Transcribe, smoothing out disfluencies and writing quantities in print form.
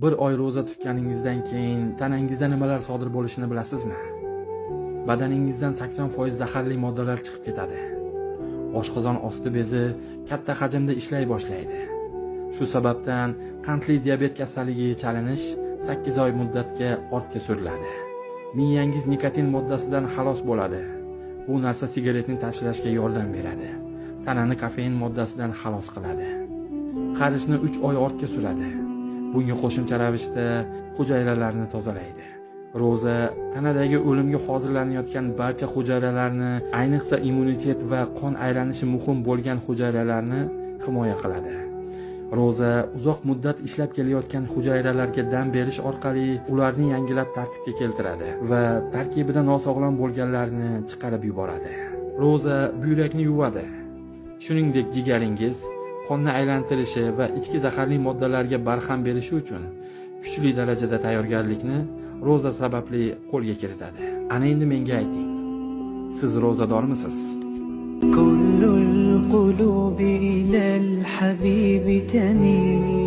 Bir oy ro'za tutganingizdan keyin tanangizda nimalar sodir bo'lishini bilasizmi? Badaningizdan 80% zaharli moddalar chiqib ketadi. Oshqozon osti bezi katta hajmda ishlay boshlaydi. Shu sababdan qandli diabet kasalligiga chalinish 8 oy muddatga ortga suriladi. Miyangiz nikotin moddasidan xalos bo'ladi. Bu narsa sigaretni tashlashga yordam beradi. Tanani kofein moddasidan xalos qiladi. Qarishni 3 oy ortga suradi. Bunga qo'shimcha ravishda hujayralarni tozalaydi. Ro'za tanadagi o'limga hozirlanayotgan barcha hujayralarni, ayniqsa immunitet va qon aylanishi muhim bo'lgan hujayralarni himoya qiladi. Ro'za uzoq muddat ishlab kelayotgan hujayralarga dam berish orqali ularni yangilab tartibga keltiradi va tarkibida nosog'lom bo'lganlarni chiqarib yuboradi. Ro'za buyrakni yuvadi. Shuningdek, jigaringiz qonni aylantirishi va ichki zaharli moddalarga barham berishi uchun kuchli darajada tayyorgarlikni ro'za sababli qo'lga kiritadi. Ana endi menga ayting. Siz ro'zadormisiz? كل القلوب إلى الحبيب تميل.